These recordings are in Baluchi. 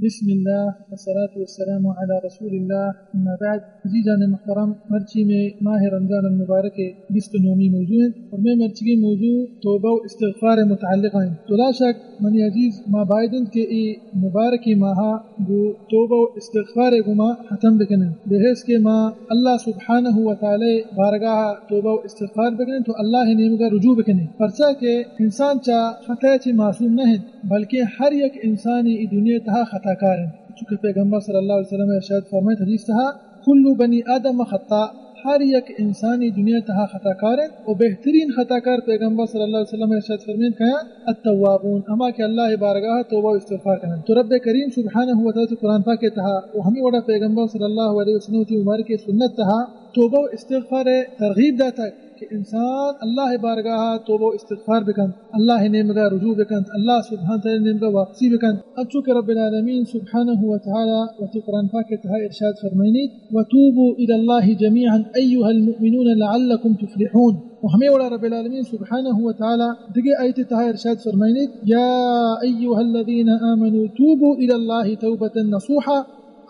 بسم اللہ والصلاة والسلام علی رسول اللہ، اما بعد۔ عزیزان محترم، مرچی میں ماہ رمضان المبارک بیست نومی موضوع ہے اور میں مرچی کے موضوع توبہ و استغفار متعلق ہیں۔ تو لا شک منی عزیز، ما باید انت کہ ای مبارکی ماہا گو توبہ و استغفار گما ختم بکنن، بحیث کہ ما اللہ سبحانہ و تعالی بارگاہ توبہ و استغفار بکنن، تو اللہ نیمگا رجوع بکنن، پرچا کہ انسان چا خطا چی معصوم نہ انت، بلکہ ہر یک انسانی ای دنیا تہا خطا کار انت۔ چونکہ پیغمبر صلی اللہ علیہ وسلم ارشاد فرمائیت حدیث تہا، کل بنی آدم خطاء، ہر یک انسانی دنیا تہا خطا کار انت و بہترین خطا کار پیغمبر صلی اللہ علیہ وسلم ارشاد فرمائیت کیا؟ التوابون، ہما کہ اللہ بارگاہ توبہ و استغفار کنن۔ تو رب کریم سبحانہ و تعالی قرآن پاک تہا و ہمیں وڑا پیغمبر صلی اللہ علیہ وسلم تی مبارک سنت تہا توبہ و استغفار ترغیب داتگ کہ انسان اللہ بارگاہ توبہ و استغفار بکنت، اللہ نیمگا رجوع بکنت، اللہ سبحانہ تعالی نیمگا واپسی بکنت۔ انچو کہ رب العالمین سبحانہ و تعالی وتی قرآن پاک تہا ارشاد فرمائنیت، وتوبوا إلى الله جميعا أيها المؤمنون لعلكم تفلحون۔ و ہمیں وڑا رب العالمین سبحانہ و تعالی دگہ آیت تہا ارشاد فرمائنیت، يا أيها الذين آمنوا توبوا إلى الله توبة نصوحا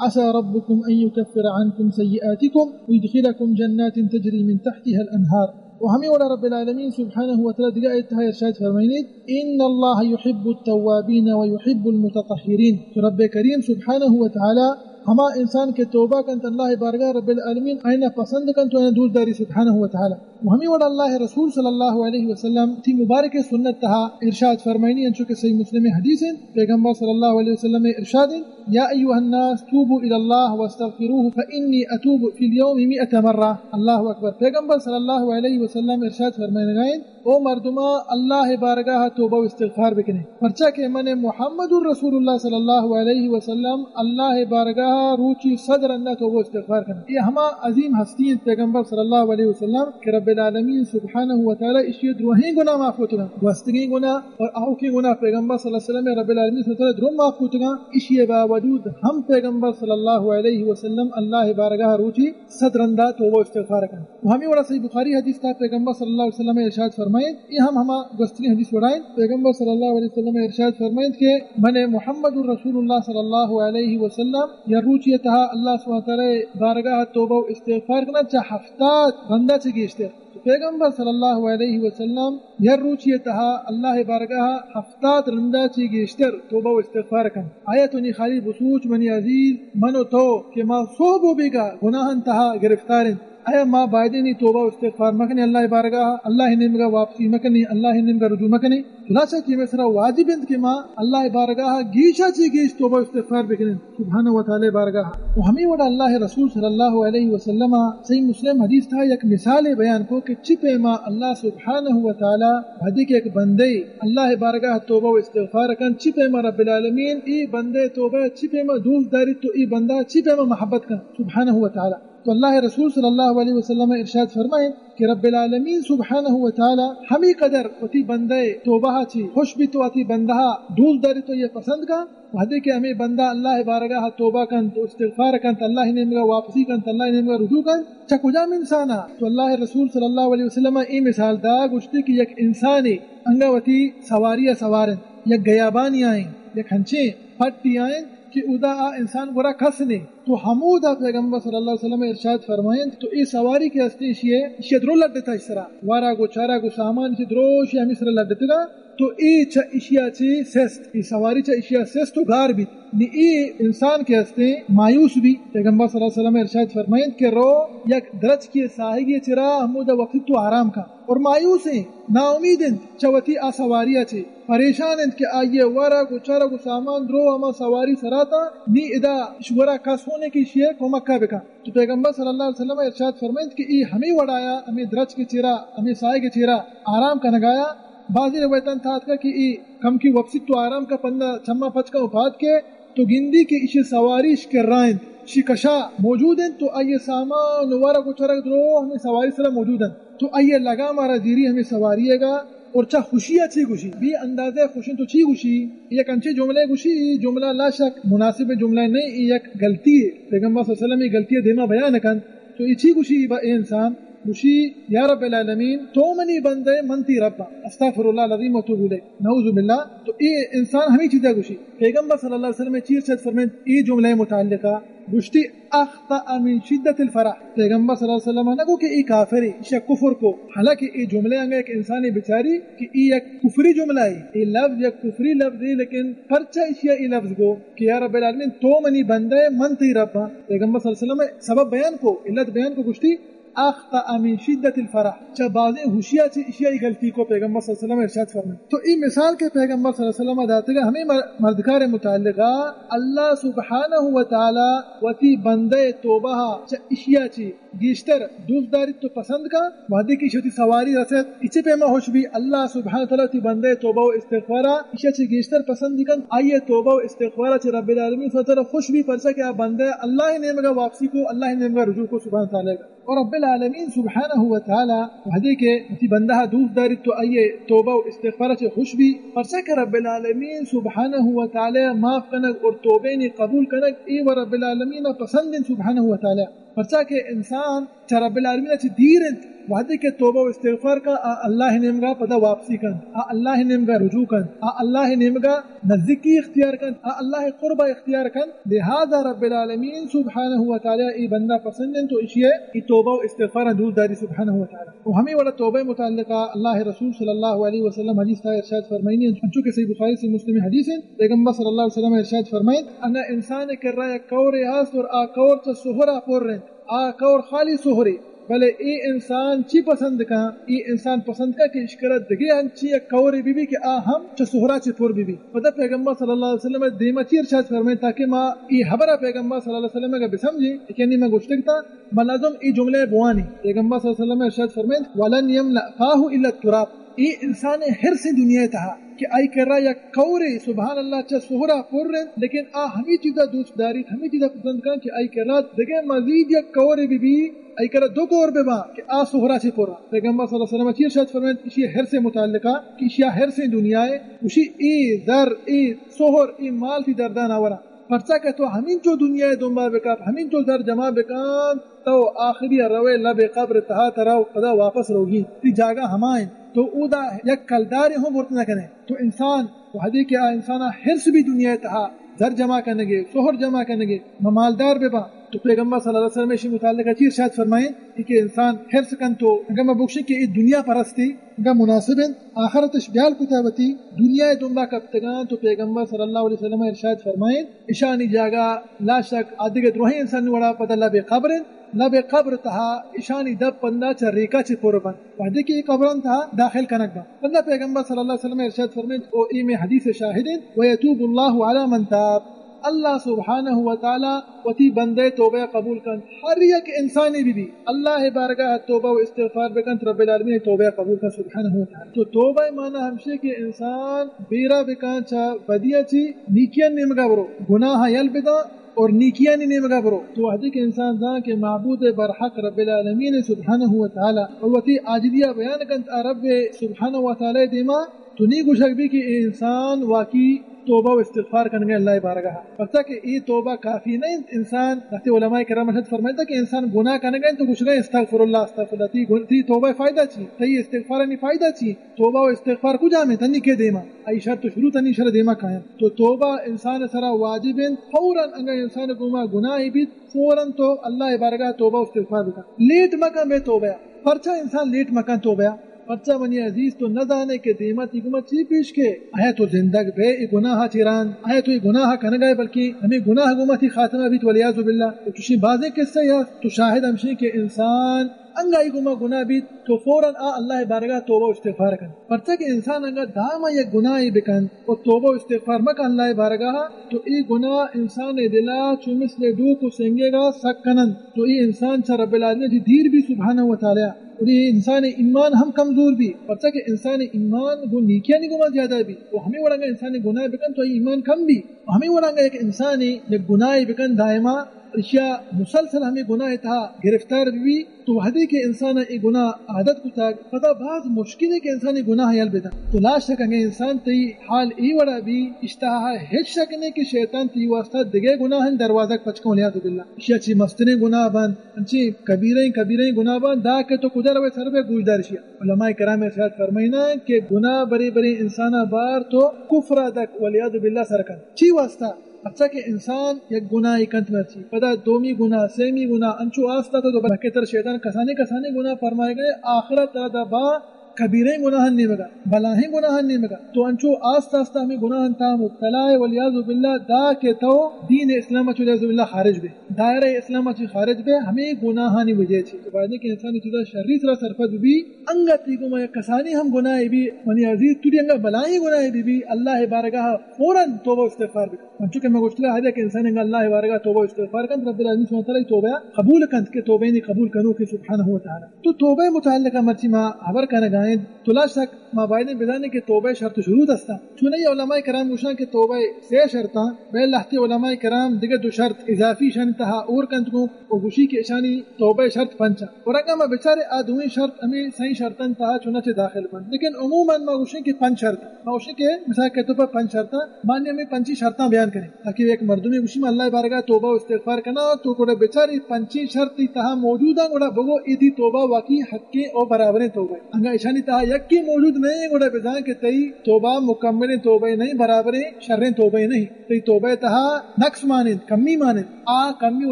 عسى ربكم أن يكفر عنكم سيئاتكم ويدخلكم جنات تجري من تحتها الأنهار۔ و ہمیں وڑا رب العالمین سبحانہ و تعالی دگہ آیت تہا ارشاد فرمائنیت، إن الله يحب التوابين ويحب المتطهرين۔ تو رب کریم سبحانہ و تعالی ہما انسان کہ توبہ کنت اللہ بارگاہ، رب العالمین آئینا پسند کنت و آئینا دوست داری سبحانہ و تعالی۔ و ہمیں وڑا اللہ رسول صلی اللہ علیہ وسلم تی مبارک سنت تہا ارشاد فرمائنی، انچو کہ صحیح مسلم حدیث انت، پیغمبر صلی اللہ علیہ وسلم ارشاد انت، يا أيها الناس توبوا إلى الله واستغفروه فإني أتوب في اليوم مئة مرة۔ اللہ اکبر۔ پیغمبر صلی اللہ علیہ وسلم ارشاد فرمائنگائیں، او مردما، اللہ بارگاہ توبہ و استغفار بکنے، پرچا کہ من محمد رسول اللہ صلی اللہ علیہ وسلم اللہ بارگاہ روچی صد رندا توبہ و استغفار کناں۔ یہ ہما عظیم ہستی انت پیغمبر صلی اللہ علیہ وسلم کہ رب العالمین سبحانہ و تعالی اشی دروہیں گناہ معاف کتگاں، گوستگیں گناہ اور آؤکیں گناہ پیغمبر صلی اللہ علیہ وسلم رب العالمین سبحانہ و تعالی درو معاف کتگاں۔ اشی باوجود ہم پیغمبر صلی اللہ علیہ وسلم اللہ بارگاہ روچی صد رندا توبہ و استغفار کن۔ و ہمیں وڑا صحیح بخاری حدیث تہا پیغمبر صلی اللہ علیہ وسلم ارشاد فرمائیں، یہ ہم ہما گوستگیں حدیث وڑائیں۔ پیغمبر صلی اللہ علیہ وسلم ارشاد فرمائیں کہ من محمد رسول اللہ صلی اللہ علیہ وسلم یا روچی تہا اللہ سبحانہ و تعالی بارگاہ توبہ و استغفار کنا چا ہفتاد رندا چہ گیشتر۔ تو پیغمبر صلی اللہ علیہ وسلم یا روچی تہا اللہ بارگاہ ہفتاد رندا چی گیشتر توبہ و استغفار کن۔ آیا تو نی خالی بسوچ منی عزیز، من و تو کہ ما صحب و بیگاہ گناہن تہا گرفتار انت، آیا ما بایدیں نی توبہ و استغفار مکنی اللہ بارگاہ، اللہ نیمگا واپسی مکنی، اللہ نیمگا رجوع مکنی؟ خلاصہ کہ مئے سرا واجب انت کہ ما اللہ بارگاہ گیشا چی گیش توبہ و استغفار بکنیں سبحانہ و تعالی بارگاہ۔ و ہمیں وڑا اللہ رسول صلی اللہ علیہ وسلم صحیح مسلم حدیث تہا یک مثال بیان کو کہ چی پیما اللہ سبحانہ و تعالی وہدے کہ ایک بندے اللہ بارگاہ توبہ و استغفار کن، چی پیما رب العالمین ای بندے توبہ چی پیما دوست داری تو ای بندہ چی پیما محبت کن سبحانہ و تعالی۔ تو اللہ رسول صلی اللہ علیہ وسلم ارشاد فرمائیں کہ رب العالمین سبحانہ و تعالی ہمی قدر وتی بندے توبہ چی خوش بیت و وتی بندہ دوست داری تو یہ پسند کا، وہدے کہ ہمیں بندہ اللہ بارگاہ توبہ کنت و استغفار کنت، اللہ نیمگا واپسی کنت، اللہ نیمگا رجوع کنت، چا کجام انسانا؟ تو اللہ رسول صلی اللہ علیہ وسلم اے مثال دا، گوشتے کہ یک انسانے انگا وتی سواری سوار انت، یک گیابانی آئیں، یک ہنچیں پٹی آئیں کہ ادا آ انسان گورا کس نے۔ تو ہمودا پیغمبر صلی اللہ علیہ وسلم ارشاد فرمائیں، تو اے سواری کہ ہستے اشیے، اشیے درو لڈتا اش سرا، وارا گو چارا گو سامان اشی درو اشی ہمیں سرا لڈتگا۔ تو اے چہ اشیا چے سست، اے سواری چہ اشیا سست و گار بیت۔ نی اے انسان کہ ہستیں مایوس بی، پیغمبر صلی اللہ علیہ وسلم ارشاد فرمائیں کہ رو یک درچکے ساہگے چرا ہمودا وقت تو آرام کا اور مایوس ہیں، ناامید انت چہ وتی آ سواری چے، پریشان انت کہ آئیے ورگ و چرگ و سامان درو ہما سواری سراتا، نی ادا اش گورا کس ہونے کہ اشیے کمکا بکا۔ تو پیغمبر صلی اللہ علیہ وسلم ارشاد فرمائیں کہ ای ہمیں وڑایا، ہمیں درچکے چرا، ہمیں ساہگے چرا آرام کنگایا۔ بعضی روایتاں تھا آتکا کہ ای کمکی وپسی تو آرام کا پندا چما پچ کا و پاد کے تو گندی کہ اشی سواری اش کرا انت، اشی کشا موجود انت، تو آئی سامان و ورگ و چرگ درو ہمیں سواری سرا موجود انت۔ تو آئی لگام آرا زیری ہمیں سواری گا اور چا خوشی چی گوشی، بے اندازہ خوش انت۔ تو چی گوشی؟ یک انچے جملے گوشی، ای جملہ لا شک مناسب جملہ نہیں، ای یک غلطی ہے۔ پیغمبر صلی اللہ علیہ وسلم ای غلطی دیما بیان کنت۔ تو ای چی گوشی با اے انسان؟ گوشی، یا رب العالمین، تو منی بندہ ئے، من تئی رب آں، استغفر اللہ العظیم و اتوب الیہ، نعوذ باللہ۔ تو اے انسان ہمے چیزا گوشی۔ پیغمبر صلی اللہ علیہ وسلم چی ارشاد فرمائیں؟ اے جملہ متعلقہ گوشتی، اخطأ من شدت الفرح۔ پیغمبر صلی اللہ علیہ وسلم نہ گو کہ اے کافرے، ایشا کفر کو۔ حالانکہ اے جملہ انگا یک انسانے بچاری کہ اے یک کفری جملہ ہے، اے لفظ یک کفری لفظ ہے، لیکن پرچا ایشیا اے لفظ گو کہ یا رب العالمین، تو منی بندہ ئے، من تئی رب آں۔ پیغمبر صلی اللہ علیہ وسلم سبب بیان کو، علت بیان کو، گوشتی، اخطأ من شدت الفرح، چہ بازیں خوشیا چہ ایشیا اے غلطی کو۔ پیغمبر صلی اللہ علیہ وسلم ارشاد فرمائیں۔ تو اے مثال کہ پیغمبر صلی اللہ علیہ وسلم داتگا ہمے مر-، مردکار متعلقہ، اللہ سبحانہ و تعالی وتی بندہ توبہ چہ ایشیا چہ گیشتر دوست داریت تو پسند کا۔ وہدے کہ ایشی وتی سواری رسیت، ایشی پیما خوش بی، اللہ سبحانہ و تعالی وتی بندہ توبہ و استغفارا ایشیا چہ گیشتر پسند کنت۔ آئی توبہ و استغفارا چہ رب العالمین سبحانہ و تعالی خوش بی، پرچا کہ آ بندہ اللہ نیمگا واپسی کو، اللہ نیمگا رجوع کو سبحانہ و تعالی۔ اور رب العالمین سبحانہ و تعالی وہدے کہ وتی بندہ دوست داریت تو آئی توبہ و استغفار چہ خوش بی، پرچا کہ رب العالمین سبحانہ و تعالی معاف کنگ اور توبہ نی قبول کنگ اے و رب العالمین پسند انت سبحانہ و تعالی۔ پرچا کہ انسان چہ رب العالمین چہ دیر انت، وہدے کہ توبہ و استغفار کا، آ اللہ نیمگا پدا واپسی کنت، آ اللہ نیمگا رجوع کنت، آ اللہ نیمگا نزدیکی اختیار کنت، آ اللہ قربا اختیار کنت۔ لہذا رب العالمین سبحانہ و تعالی اے بندہ پسند انت تو ایشی اے توبہ و استغفار دوست داری سبحانہ و تعالی۔ و ہمے وڑا توبہ متعلقہ اللہ رسول صلی اللہ علیہ وسلم حدیث تا ارشاد فرمائنی، انچو کہ صحیح بخاری صحیح مسلم حدیث انت، پیغمبر صلی اللہ علیہ وسلم ارشاد فرمائنت، اگاں انسان کرا یک کورے ہست اور آ کور چہ سہرا پر انت، آ کور خالی سہرے، بلے اے انسان چی پسند کن؟ اے انسان پسند کن کہ اشکرا دگہ انچیں یک کورے بی بی کہ آ ہم چہ سہرا چہ پر بی بی۔ پدا پیغمبر صلی اللہ علیہ وسلم دیما چی ارشاد فرمائیں تاکہ ما اے حبرا پیغمبر صلی اللہ علیہ وسلم اگا بسمجھیں کہ نی ما گوشتگ تا، ما لازم اے جملہ بوانی۔ پیغمبر صلی اللہ علیہ وسلم ارشاد فرمائیں، ولن یملأ فاہ الا التراب۔ اے انسان حرص دنیا تہا کہ آئی کرا یک کورے، سبحان اللہ، چہ سہرا پر انت، لیکن آ ہمے چیزا دوست داریت، ہمے چیزا پسند کن کہ آئی کرا دگہ مزید یک کورے بی بی، آئی کرا دو کور بباں کہ آ سہرا چہ پر۔ پیغمبر صلی اللہ علیہ وسلم چی ارشاد فرمائیں ایشی حرص متعلقہ کہ ایشیا حرص دنیا ہے، گوشی اے زر، اے سہر، اے مال تئی دردا نہ وراں۔ پرچا کہ تو ہمینچو دنیا دنبا بکپ، ہمینچو زر جمع بکن، تو آخری روے لب قبر تہا ترا پدا واپس روگی، تئی جاگہ ہما انت، تو اودا یک کلدارے ہوں برت نہ کنے۔ تو انسان وہدے کہ آ انسانا حرص بی دنیا تہا زر جمع کنگے، سہر جمع کنگے، ما مالدار بباں۔ تو پیغمبر صلی اللہ علیہ وسلم ایشی متعلقہ چی ارشاد فرمائیں کہ انسان حرص کن تو اگاں ما بگشیں کہ اے دنیا پرستی اگاں مناسب انت، آخرتش بیال کتا وتی، دنیا دنبا کپتگاں، تو پیغمبر صلی اللہ علیہ وسلم ارشاد فرمائیں، اشانی جاگہ لا شک آ دگہ درہیں انسان وڑا پدا لب قبر انت، لب قبر تہا اشانی دپ پندا چہ ریکا چہ پر بنت۔ وہدے کہ اے قبران تہا داخل کنگ بنت۔ پدا پیغمبر صلی اللہ علیہ وسلم ارشاد فرمائیں، او اے مئے حدیث شاہد انت، ویتوب اللہ علی من تاب۔ اللہ سبحانہ و تعالی وتی بندہ توبہ قبول کنت۔ ہر یک انسانے بی بی، اللہ بارگاہ توبہ و استغفار بکنت، رب العالمین توبہ قبول کنت سبحانہ و تعالی۔ تو توبہ معنی ہمشی کہ انسان بیرا بکن چہ بدیا چی نیکیاں نیمگا برو، گناہ یل بداں اور نیکیانی نیمگا برو۔ تو وہدے کہ انسان زان کہ معبود برحق رب العالمین سبحانہ و تعالی اور وتی عاجزیا بیان کنت آ رب سبحانہ و تعالی دیما، تو نی گوشگ بی کہ اے انسان واقعی توبہ و استغفار کنگے اللہ بارگاہ۔ پرچا کہ اے توبہ کافی نہ انت، انسان، وقتی علماء کرام ارشاد فرمائتا کہ انسان گناہ کنگے تو گوشگے استغفر اللہ، استغفر اللہ، تی گن-، تی توبہ فائدہ چی؟ تی استغفارانی فائدہ چی؟ توبہ و استغفار کجا میں تنی کے دیما؟ ای شرط و شروط انی شر دیما کاین۔ تو توبہ انسان سرا واجب انت، فوراً اگر انسان گوما گناہ بیت، فوراً تو اللہ بارگاہ توبہ و استغفار بکن۔ لیٹ مکن بے توبہ۔ پرچا انسان لیٹ مکن توبہ؟ پرچا منی عزیز تو نہ زانے کہ دیما تی گوما چی پیش کے؟ آیا تو زندگ بے اے گناہ چی ران؟ آیا تو اے گناہ کنگائے بلکہ ہمیں گناہ گوما تی خاتمہ بیت والعیاذ باللہ۔ تو چشیں بازیں قصہ یا تو شاہد ہمشیں کہ انسان انگا ای گوما گناہ بیت تو فوراً آ اللہ بارگاہ توبہ و استغفار کن۔ پرچا کہ انسان انگا دائما یک گناہی بکن و توبہ و استغفار مکن اللہ بارگاہ، تو ای گناہ انسان دلا چو مثل ڈوک و سنگے گا سک کنن۔ تو ای انسان چہ رب العالمین چی دیر بی سبحانہ و تعالی۔ اور ای انسان ایمان ہم کمزور بی، پرچا کہ انسان ایمان گو نیکیانی گوما زیادہ بی۔ و ہمیں وڑا انگا انسان گناہ بکن تو ای ایمان کم بی۔ و ہمیں وڑا انگا یک انسان یک گناہ بکن دائما اشیا مسلسل ہمے گناہ ءِ تہا گرفتار بہ بی، تو وہدے کہ انسان ءَ اے گناہ عادت کتگ، پدا باز مشکل ایں کہ انسان اے گناہ یل بدنت۔ تو لا شک اگاں انسان تئی حال اے وڑا بی، اشتہا ہچ شک نہ کہ شیطان تئی واسطہ دگہ گناہانی دروازگ پچ کن، والعیاذ باللہ۔ اشیا چی مستریں گناہ بنت، انچیں کبیریں کبیریں گناہ بنت، دا کہ تو کجا روئے سر بے گوشدار اشیا۔ علماء کرام ارشاد فرمائینا کہ گناہ برے برے انسان ءَ بار تو کفر ءَ دک، والعیاذ باللہ، سر کنت۔ چی واسطہ؟ پرچا کہ انسان یک گناہے کنت مرچی، پدا دومی گناہ، سیمی گناہ، انچو آست آست تو بلکہ تر شیطان کسانیں کسانیں گناہ فرمائے گئے، آخرت ترا دا با کبیریں گناہانی نیمگا، بلاہیں گناہانی نیمگا۔ تو انچو آست آست ہمے گناہانی تہا مبتلا ئے، والعیاذ باللہ، دا کہ تو دین اسلام ءَ چہ، والعیاذ باللہ، خارج بے، دائرہ اسلام ءَ چہ خارج بے، ہمے گناہانی وجہ چی۔ تو باید کہ انسان چیزا شری سرا سرپد بی، انگت ای گما یک کسانی ہم گناہ بی، منی عزیز، تو دی انگا بلاہیں گناہ بی بی، اللہ بارگاہ فوراً توبہ و استغفار بکن۔ انچو کہ میں گوشتگا، ہر یک انسان انگا اللہ بارگاہ توبہ و استغفار کنت، رب العالمین سبحانہ وتعالی توبہ قبول کنت کہ توبہ نی قبول کنوکے سبحانہ وتعالی۔ تو توبہ متعلقہ مرچی ما خبر کنگائیں، تو لا شک ما بایدیں بزانیں کہ توبہ شرط و شروط ہستاں۔ چونائی علماء کرام گوشاں کہ توبہ سے شرطاں، بلے لہتے علماء کرام دگہ دو شرط اضافی اشانی تہا اور کنت گوں و گوشی کہ اشانی توبہ شرط پنچاں۔ اور اگاں ما بچارے آ دوئیں شرط ہمیں سئیں شرطاں تہا چنانچہ داخل بنت۔ لیکن عموماً ما گوشیں کہ پنچ شرط۔ ما گوشیں کہ مثال کے طور پر پنچ شرطاں، ما نی ہمیں پنچیں شرطاں بیان کنیں۔ تاکہ یک مردمے گوشی من اللہ بارگاہ توبہ و استغفار کناں، تو گڑا بچار اے پنچیں شرط تئی تہا موجود ایں، گڑا بگو اے تئی توبہ واقعی حقیں و برابریں توبہ۔ انگا اشانی تہا یکے موجود نہ ایں، گڑا بزان کہ تئی توبہ مکملیں توبہ نہیں، برابریں شریں توبہ نہیں۔ تئی توبہ تہا نقص مانند، کمی مانند، آ کمی و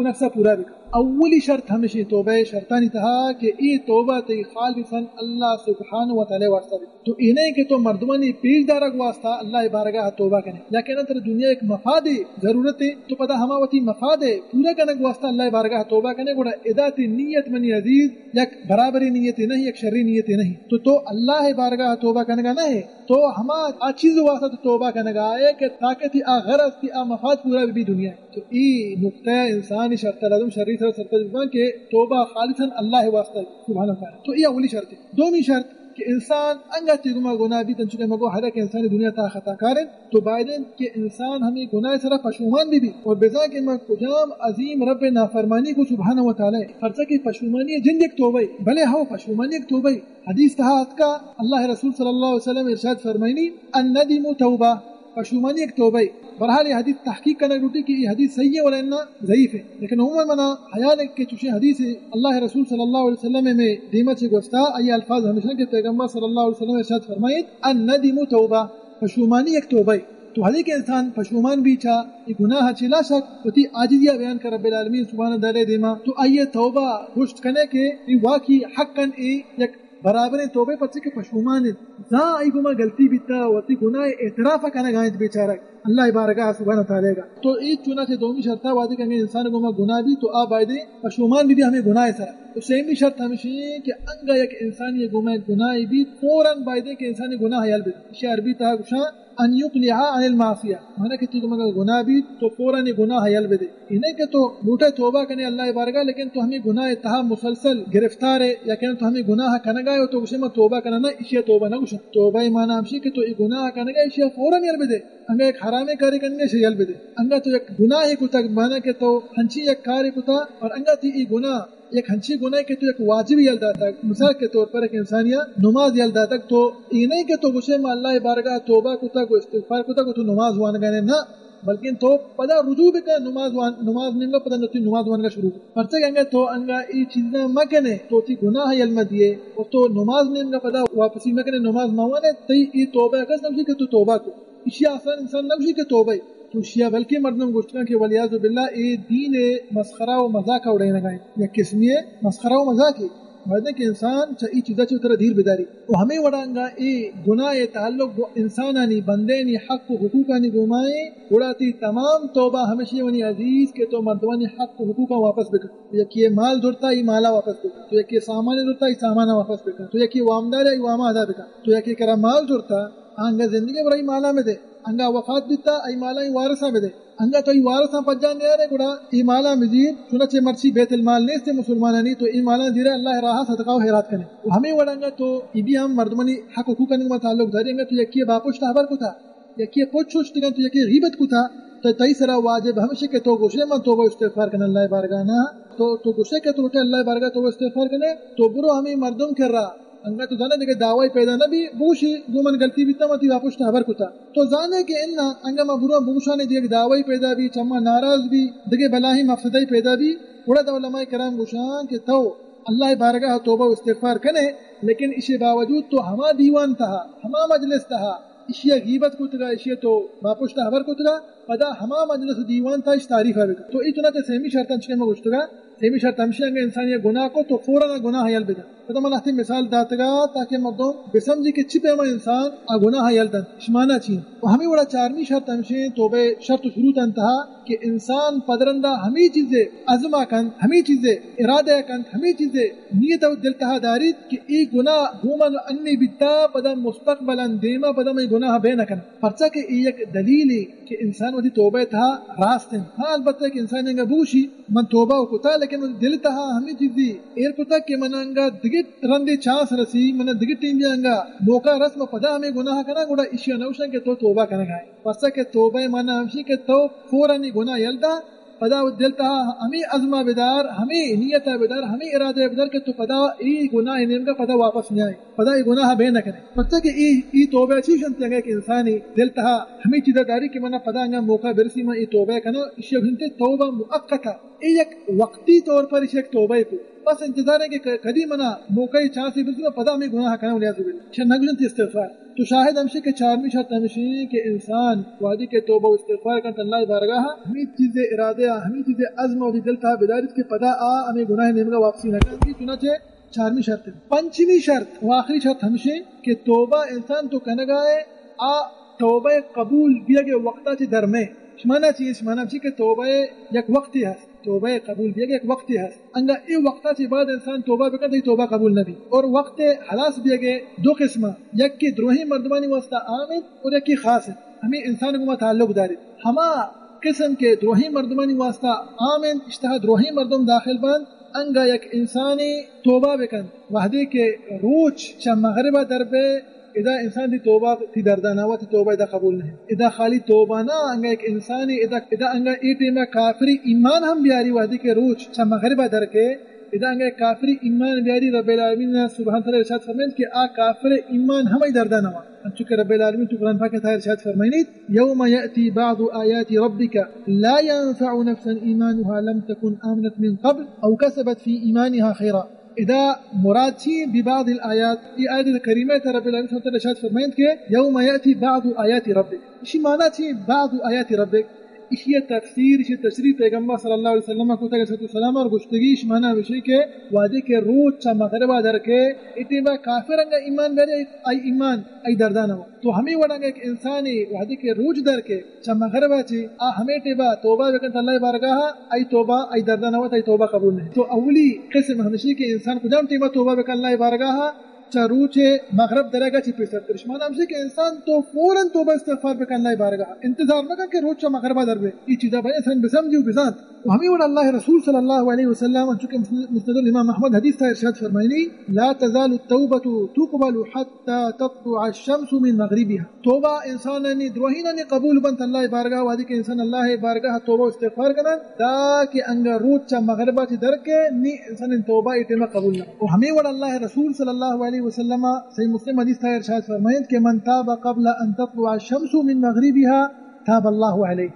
نقص پورا بکن۔ اولی شرط ہمیشیں توبہ شرطانی تہا کہ اے توبہ تئی خالصاً اللہ سبحانہ و تعالی واسطہ بکن۔ تو اے نہ کہ تو مردمانی پیش دارگ واسطہ اللہ بارگاہ توبہ کنے، یا کہ نہ ترا دنیا یک مفادے ضرورت ہے، تو پدا ہما وتی مفادے پورا کنگ واسطہ اللہ بارگاہ توبہ کنے، گڑا ادا تئی نیت منی عزیز یک برابری نیت نہیں، یک شری نیت نہیں۔ تو، تو اللہ بارگاہ توبہ کنگا نہ ہے، تو ہما آ چیز واسطہ تو توبہ کنگا ہے کہ تاکہ تئی آ غرض، تئی آ مفاد پورا بی دنیا۔ تو ای نقطہ انسانی شرط لازم شری سر سرپد ببن کہ توبہ خالصاً اللہ واسطہ سبحانہ و تعالی۔ تو ای اولی شرط ہے۔ دومی شرط کہ انسان انگا تئی گما گناہ بیت، انچو کہ مگو ہر یک انسانی دنیا تا خطا کارن، تو بایدن کہ انسان ہمیں گناہ سرا پشومان بی بی اور بزان کہ من کجام عظیم رب نافرمانی کو سبحانہ و تعالی۔ پرچا کہ پشومانی جند یک توبہ ہے، بلے ہو پشومانی یک توبہ ہے۔ حدیث تہا اتکا، اللہ رسول صلی اللہ علیہ وسلم ارشاد فرمائنی، الندم توبہ، پشومانی یک توبہ ہے۔ بہرحال یہ حدیث تحقیق کنگ لوٹی کہ یہ حدیث صحیح ہے ولا انا ضعیف ہے، لیکن عموماً منا خیال ہے کہ چوشیں حدیث اللہ رسول صلی اللہ علیہ وسلم میں دیما چے گوشتا، آئی الفاظ ہمیشہ کہ پیغمبر صلی اللہ علیہ وسلم ارشاد فرمائیت، الندم توبہ، پشومانی یک توبہ ہے۔ تو ہر یک انسان پشومان بی چا یہ گناہ چلا شک وتی عاجزی بیان کر رب العالمین سبحانہ تعالی دیما، تو آئی توبہ گوشت کنے کہ یہ واقعی حقاً یہ یک برابریں توبہ، پرچے کہ پشومان انت، زاں آئی گما غلطی بیتا، وتی گناہ اعتراف کنگا انت بیچارہ اللہ بارگاہ سبحانہ تعالی گا۔ تو اے چوناچہ دومی شرطا وہدے کہ انگا انسان گما گناہ بی تو آ بایدے پشومان بی، بی ہمیں گناہ سرا۔ تو سیمی شرط ہمیشی کہ انگا یک انسانی گما گناہ بی، فوراً بایدے کہ انسانی گناہ یل بی۔ اشی عربی تہا گوشاں ان یقلع عن المعصیہ، معنی کہ تئی گما گناہ بیت تو فوراً یہ گناہ یل بدے۔ یہ نہیں کہ تو لوٹے توبہ کنے اللہ بارگاہ، لیکن تو ہمیں گناہ تہا مسلسل گرفتار ہے، یا کہ تو ہمیں گناہ کنگا ہے تو گوشے من توبہ کناں، نہ، اشی توبہ نہ گوشاں۔ توبہ معنی ہمشی کہ تو یہ گناہ کنگا، اشی فوراً یل بدے۔ انگا یک حرامیں کارے کنگے، اشی یل بدے۔ انگا تو یک گناہے کتگ، معنی کہ تو ہنچی یک کارے کتا اور انگا تئی یہ گناہ یک ہنچی گناہ کہ تو یک واجب یل داتگ، مثال کے طور پر ایک انسانیا نماز یل داتگ، تو یہ نہیں کہ تو گوشے ما اللہ بارگاہ توبہ کتگ و استغفار کتگ و تو نماز وانگا نے، نہ، بلکن تو پدا رجوع بکن نماز وان، نماز نیمگا پدا نتی نماز وانگا شروع کن۔ پرچہ کہ انگا تو انگا ای چیزاں مکنے، تو تی گناہ یل مدیے و تو نماز نیمگا پدا واپسی مکنے، نماز موانے، تئی ای توبہ کس نمشی کہ تو توبہ کو۔ اشی آسان انسان نگوشی کہ توبہ۔ تو اشیا بلکہ مردم گوشتگاں کہ والعیاذ باللہ اے دین مسخرہ و مذاق اڑینگا انت۔ یک قسمی مسخرہ و مذاق ہے۔ باید کہ انسان چہ ای چیزا چہ ترا دیر بداری۔ و ہمیں وڑا انگا اے گناہ تعلق گو انسانانی، بندینی حق و حقوقانی گومائیں، گڑا تی تمام توبہ ہمیشی منی عزیز کہ تو مردمانی حق و حقوقا واپس بکن۔ تو یکی مال زرتا، ای مالا واپس بکن۔ تو یکی سامان زرتا، ای سامانا واپس بکن۔ تو یکی وامدار، ای واما ادا بکن۔ تو یکی کرا مال زرتا، آنگا زندگی برای مالا مدے۔ انگا وفات بیتا، ای مالا ای وارثاں بدے۔ انگا تو ای وارثاں پجان نیارے، گڑا ای مالا مزیر، چنانچہ مرچی بیت المال نیست مسلمانانی، تو ای مالا زیرے اللہ راہ صدقہ و خیرات کنے۔ و ہمیں وڑ انگا تو ای بھی ہم مردمانی حق حقوق انگا تعلق داری، انگا تو یکی باپشت خبر کتا، یکی پچ ششتگن، تو یکی غیبت کتا، تو تئی سرا واجب ہمیش کہ تو گوشے من توبہ استغفار کن اللہ بارگاہ نا، تو، تو گوشے کہ تو لوٹے اللہ بارگاہ توبہ استغفار کنے، تو برو ہمیں مردم کرا، انگا تو زانے دگہ دعوائی پیدا نہ بی، بوشی گو من غلطی بیتا، من تی واپس خبر کتا۔ تو زانے کہ انا انگا ما برو بوشانے دگہ دعوائی پیدا بی، چما ناراض بی، دگہ بلاہیں مفسدہ پیدا بی، گڑا دا علماء کرام گوشان کہ تو اللہ بارگاہ توبہ و استغفار کنے، لیکن اشی باوجود تو ہما دیوان تہا، ہما مجلس تہا، اشی غیبت کتگا، اشی تو باپشت خبر کتگا، پدا ہما مجلس و دیوان تہا اش تعریف بکن۔ تو ای چنانچہ سیمی شرط انچکے ما گوشتگا، سیمی شرط ہمشی انگا انسان یہ گناہ کو تو فوراً گناہ یل بدن۔ پدا من اہتی مثال داتگا تاکہ مردم بسمجھی کہ چی پیما انسان آ گناہ یل دن، اش معنی چی انت۔ و ہمیں وڑا چارمی شرط ہمشی توبہ شرط و شروط انتہا کہ انسان پدرندہ ہمیں چیزے عزم کنت، ہمیں چیزے ارادہ کنت، ہمیں چیزے نیت و دل تہا داریت کہ ای گناہ گومن انی بیتا، پدا مستقبلا دیما پدا میں گناہ بے نہ کناں۔ پرچا کہ ای یک دلیلی کہ انسان وتی توبہ تہا راست انت۔ ہاں، البتہ کہ انسان انگا بوشی من توبہ و کتا، لیکن وتی دل تہا ہمیں چیزی ایر کتا کہ من انگا دگہ رندے چانس رسی، من دگہ ٹیم بیا انگا موقع رس، من پدا ہمیں گناہ کناں، گڑا اشیا نوشن کہ تو توبہ کنگا ہے۔ پرچا کہ توبہ معنی ہمشی کہ تو فوراً گناہ یل دا، پدا دل تہا ہمیں عزم بدار، ہمیں نیت بدار، ہمیں ارادہ بدار کہ تو پدا ای گناہ نیمگا پدا واپس نیائے، پدا ای گناہ بے نہ کنے۔ پرچا کہ ای، ای توبہ چیش انت کہ انسانی دل تہا ہمیں چیزا داری کہ منا پدا انگا موقع برسی، من ای توبہ کناں، اشی گوشنتے توبہ مؤقتہ۔ ای یک وقتی طور پر اشی یک توبہ کو۔ بس انتظار ہے کہ ک-، کدی منا موقع چانس برسی، من پدا ہمیں گناہ کناں، والعیاذ باللہ۔ اشی نگوشنتے استغفار۔ تو شاہد ہمشی کہ چارمی شرط ہمشی کہ انسان وہدی کہ توبہ و استغفار کنت اللہ بارگاہ، ہمیں چیز ارادہ، ہمیں چیز عزم و دل تہا بداریت کہ پدا آ ہمیں گناہ نیمگا واپسی نہ کنت۔ چنانچہ چارمی شرط ہے۔ پنچمی شرط و آخری شرط ہمشی کہ توبہ انسان تو کنگا ہے، آ توبہ قبول بیگ وقتا چہ درمے۔ شمانا چی؟ شمانا چی کہ توبہ یک وقتی ہست، توبہ قبول بیگ یک وقتی ہست۔ انگا اے وقتا چہ بعد انسان توبہ بکنت، ای توبہ قبول نبی۔ اور وقت ہلاس بیگے دو قسم، یک کہ دروہیں مردمانی واسطہ عام انت اور یک کہ خاص انت، ہمیں انسان گوما تعلق داریت۔ ہما قسم کہ دروہیں مردمانی واسطہ عام انت، اشتہا دروہیں مردم داخل بنت، انگا یک انسانی توبہ بکنت، وہدے کہ روچ چہ مغربا در بے، ادا انسان دی توبہ تی دردا نہ، وتی توبہ ادا قبول نہیں۔ ادا خالی توبہ نہ، انگا یک انسانی ادا، ادا انگا ای ٹیما کافری ایمان ہم بیاری، وہدے کہ روچ چہ مغربا در کے، ادا انگا یک کافری ایمان بیاری، رب العالمین سبحانہ تعالی ارشاد فرمائنت کہ آ کافر ایمان ہم ای دردا نہ۔ انچو کہ رب العالمین تو قرآن پاک تہا ارشاد فرمائنت، یوم یأتی بعض آیات ربک لا ینفع نفسا ایمانها لم تکن آمنت من قبل او کسبت فی ایمانها خیرا۔ ادا مراد چی؟ ببعض الآیات۔ ای آیت کریمہ تہا رب العالمین سبحانہ وتعالی ارشاد فرمائنت کہ یوم یأتی بعض آیات ربک۔ اشی معنی چی؟ بعض آیات ربک۔ اشی تفسیر، اشی تشریح پیغمبر صلی اللہ علیہ وسلم کتگ علیہ الصلوۃ والسلام اور گشتگی، اشی معنی ہمشی کہ وہدے کہ روچ چہ مغربا در کے، ای ٹیما کافر انگا ایمان بیاری، آئی ایمان آئی دردا نہ۔ تو ہمیں وڑا انگا یک انسانی وہدے کہ روچ در کے، چہ مغربا چی آ ہمیں ٹیما توبہ بکنت اللہ بارگاہا، آئی توبہ آئی دردا نہ وت، آئی توبہ قبول نہیں۔ تو اولی قسم ہمشی کہ انسان کجام ٹیما توبہ بکنت اللہ بارگاہا؟ چہ روچ مغرب درگا چی پیسر۔ اشی معنی ہمشی کہ انسان تو فوراً توبہ استغفار بکن اللہ بارگاہا، انتظار مکن کہ روچ چہ مغربا در بے۔ ای چیزا باید انسان بسمجھی و بزانت۔ و ہمیں وڑا اللہ رسول صلی اللہ علیہ وسلم، چونکہ مسند الامام احمد حدیث تہا ارشاد فرمائنی، لا تزال التوبة تقبل حتى تطلع الشمس من مغربها۔ توبہ انسانانی دروہینانی قبول بنت اللہ بارگاہ، وہدے کہ انسان اللہ بارگاہ توبہ و استغفار کنن، دا کہ انگا روچ چہ مغربا چی در کے، نی انسان توبہ ای ٹیما قبول نہ۔ و ہمیں وڑا اللہ رسول صلی اللہ علیہ وسلم صحیح مسلم حدیث تہا ارشاد فرمائنت کہ من تاب قبل ان تطلع الشمس من مغربها تاب اللہ علیہ۔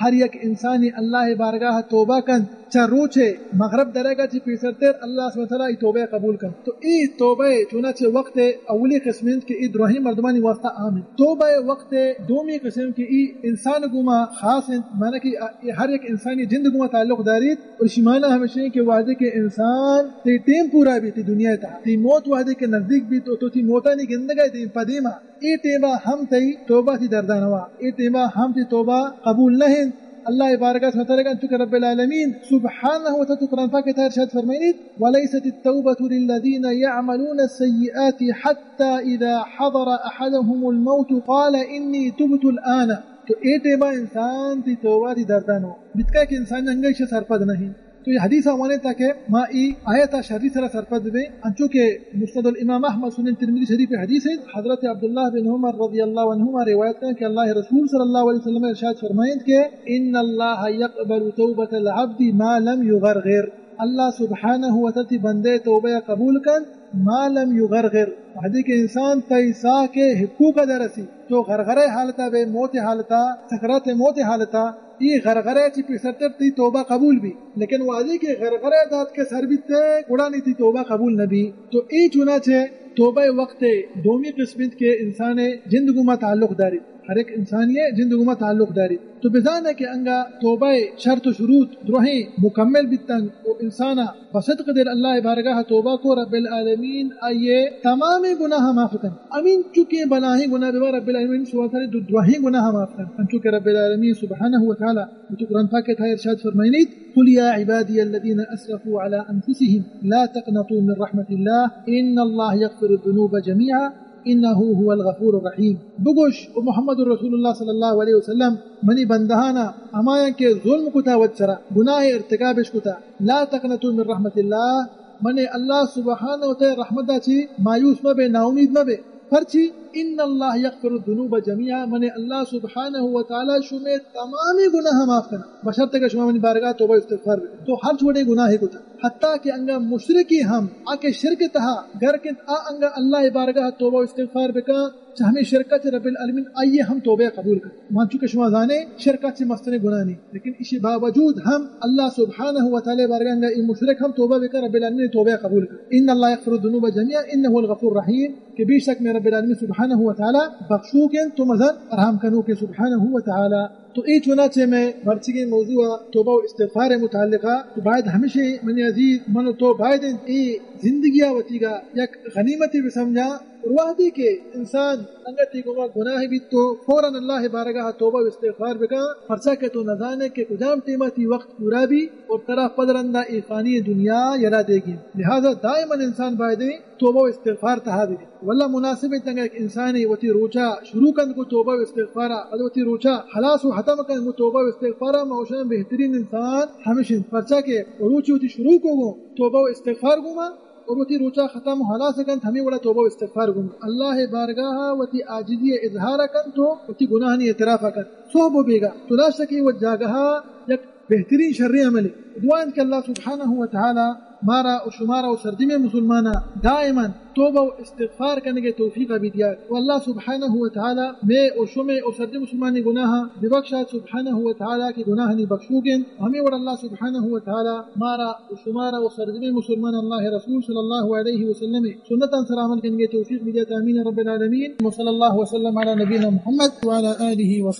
ہر یک انسانی اللہ بارگاہ توبہ کنت، چہ روچ مغرب درگا چی پیسرتر اللہ سبحانہ وتعالی ای توبہ قبول کنت۔ تو ای توبہ چوناچہ وقت اولی قسم انت کہ ای دروہین مردمانی واسطہ عام انت۔ توبہ وقت دومی قسم کہ ای انسان گوما خاص انت، معنی کہ ای ہر یک انسانی جند گوما تعلق داریت۔ اور اشی معنی ہمشی کہ وہدے کہ انسان تی ٹیم پورا بیت تی دنیا تہا، تی موت وہدے کہ نزدیک بیت تو، تو تی موتانی گندگا دیم پہ دیما۔ اے ٹیما ہم تئی توبہ تی دردا نوا، اے ٹیما ہم تی توبہ قبول نہ انت۔ اللہ بارگاہ سبحانہ وتعالی، انچو کہ رب العالمین سبحانہ وتعالی تو قرآن پاک تہا ارشاد فرمائنیت، وليست التوبة للذين يعملون السيئات حتى إذا حضر أحدهم الموت قال إني تبت الآن۔ تو اے ٹیما انسان تی توبہ تی دردا نوا۔ بتکا کہ انسان انگا ایشی سرپد نہیں۔ تو اے حدیث ءَ وانیں تاکہ ما اے آیت ءَ شری سرا سرپد بیں، انچو کہ مسند الامام احمد، سنن ترمذی شریف ءِ حدیث اِنت، حضرت عبداللہ بن عمر رضی اللہ عنہما روایت کنت کہ اللہ ءِ رسول صلی اللہ علیہ وسلم ارشاد فرمائینت کہ ان اللہ یقبل توبۃ العبد ما لم یغرغر، اللہ سبحانہ و تعالی تئی بندے توبہ ءَ قبول کنت ما لم یغرغر، وہدے کہ انسان تئی ساہ کہ ہکوک ءَ در رسی، تو غرغرہ ءِ حالت ءَ بئے، موت ءِ حالت ءَ، سکرات موت ءِ حالت ءَ، اے غرغرہ ءَ چہ پیسرتر تئی توبہ قبول بی۔ لیکن وہدے کہ غرغرہ ءَ دات کہ سر بیت ئے، گڑا نی تئی توبہ قبول نہ بی۔ تو اے چوناچہ توبہ ءِ وقت ءِ دومی قسم اِنت کہ انسان ءِ جند گوما تعلق داریت۔ ہر یک انسانی ءِ جند گوما تعلق داریت۔ تو بزانئے کہ انگا توبہ ءِ شرط و شروط درہیں مکمل بیتنت و انسان ءَ بصدق دل اللہ ءِ بارگاہ ءَ توبہ کو، رب العالمین آئی ءِ تمامیں گناہ معاف کنت۔ ہمینچکیں بلاہیں گناہ ببا، رب العالمین سبحانہ و تعالی درہیں گناہ معاف کنت۔ انچو کہ رب العالمین سبحانہ و تعالی وتی قرآن پاک ءِ تہا ارشاد فرمائینیت، قل یا عبادی الذین اسرفوا علی انفسهم لا تقنطوا من رحمة الله ان الله یغفر الذنوب جمیعا انه هو الغفور الرحیم۔ بگوش، او محمد رسول اللہ صلی اللہ علیہ وسلم، منی بندہانا، ہمایاں کہ ظلم کتا وت سرا، گناہ ارتکابش کتا، لا تقنطوا من رحمة الله، من اللہ سبحانہ و تعالی رحمت ءَ چہ مایوس مبے، ناامید مبے۔ پرچی؟ ان اللہ یغفر الذنوب جمیعا، من اللہ سبحانہ و تعالی شمے تمامیں گناہ معاف کنا، بشرط کہ شما منی بارگاہ توبہ استغفار بکن۔ تو ہر وڑیں گناہے کتا، حتیٰ کہ انگا مشرکی ہم آ کہ شرک تہا گرک اِنت، آ انگا اللہ بارگاہ توبہ و استغفار بکن، چہ ہمیں شرک ءَ چہ رب العالمین آئی ءِ ہم توبہ قبول کن۔ وانچو کہ شما زانے، شرک ءَ چہ مستریں گناہ نی، لیکن اشی باوجود ہم اللہ سبحانہ و تعالی بارگاہ انگا اے مشرک ہم توبہ بکن، رب العالمین توبہ قبول کن۔ ان اللہ یغفر الذنوب جمیعا انه هو الغفور الرحیم، کہ بے شک مئے رب العالمین سبحانہ و تعالی بخشوک اِنت و مزن رحم کنوک اِنت سبحانہ و تعالی۔ تو اے چوناچہ مئے مرچیگیں موضوع توبہ و استغفار ءِ متعلق ءَ، تو باید ہمیشیں منی عزیز، من و تو باید اِنت اے زندگی ءَ وتیگا یک غنیمتے بسمجھاں۔ اور وہدے کہ انسان انگتے گوما گناہ بیت تو فوراً اللہ بارگاہ توبہ و استغفار بکن، پرچا کہ تو نزانے کہ کجام ٹیما تئی وقت پورا بی اور ترا پد رندا اے فانی دنیا یلا دیگی۔ لہذا دائماً انسان بایدیں توبہ و استغفار تہا بی۔ واللہ مناسب اِنت انگا یک انسانے وتی روچا شروع کنت گوں توبہ و استغفارا، پد وتی روچا خلاص و ختم کنت گوں توبہ و استغفارا، ما گوشاں بہترین انسان ہمیش اِنت، پرچا کہ روچی وتی شروع کو گوں توبہ و استغفار گوما، اور وتی روچا ختم و ہلاس کنت، ہمے وڑا توبہ و استغفار گون۔ اللہ بارگاہ وتی عاجزی اظہار کنت و وتی گناہانی اعتراف کنت۔ صحب و بیگاہ، تو لا شک اے وت جاگہا یک بہترین شریں عملے۔ دعا اِنت کہ اللہ سبحانہ و تعالی مارا و شمارا و سرجمیں مسلمانا دائماً توبہ و استغفار کنگے توفیق بدیات۔ و اللہ سبحانہ و تعالی مئے و شمے و سرجمیں مسلمانی گناہ ببخشات سبحانہ و تعالی کہ گناہانی بخشوک اِنت۔ ہمے وڑ اللہ سبحانہ و تعالی مارا و شمارا و سرجمیں مسلمان اللہ رسول صلی اللہ علیہ وسلم سنتاں سر عمل کنگے توفیق بدیات۔ آمین رب العالمین۔ وصلی اللہ وسلم علی نبینا محمد وعلی آلہ وصحبہ۔